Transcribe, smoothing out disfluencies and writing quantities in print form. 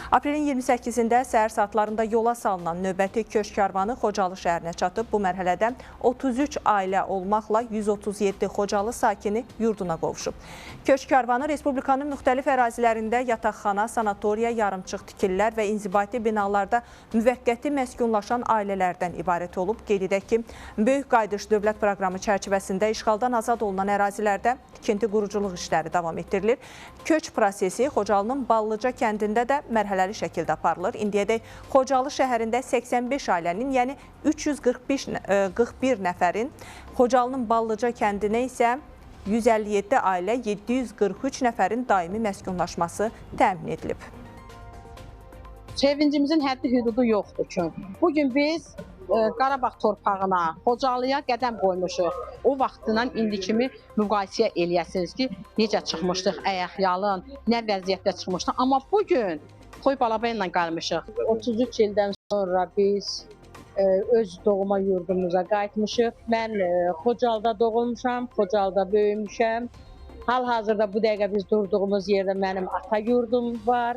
Aprelin 28-də səhər saatlarında yola salınan növbəti köç karvanı Xocalı şəhərinə çatıb. Bu mərhələdə 33 ailə olmaqla 137 Xocalı sakini yurduna qovuşub. Köç karvanı Respublikanın müxtəlif ərazilərində yataqxana, sanatoriya, yarımçıq tikililər və inzibati binalarda müvəqqəti məskunlaşan ailələrdən ibarət olub. Qeyd edək ki, Böyük Qayıdış Dövlət Proqramı çərçivəsində işğaldan azad olunan ərazilərdə tikinti quruculuq işləri davam etdirilir. Köç prosesi Xocalının Ballıca kəndində də mərhələli şəkildə aparılır. İndiyədək Xocalı şəhərində 85 ailənin, yəni 341 nəfərin, Xocalının Ballıca kəndinə isə 157 ailə 743 nəfərin daimi məskunlaşması təmin edilib. Sevincimizin həddi hüdudu yoxdur ki, bugün biz Qarabağ torpağına, Xocalıya qədəm qoymuşuq. O vaxtından indi kimi müqayisə eləyəsiniz ki, necə çıxmışdıq ayaqyalın, nə vəziyyətdə çıxmışdıq. Amma bugün toy balabayla qalmışıq. 33 ildən sonra biz öz doğma yurdumuza qayıtmışıq. Mən Xocalıda doğulmuşam, Xocalıda böyümüşəm. Hal-hazırda bu dəqiqə biz durduğumuz yerdə mənim ata yurdum var.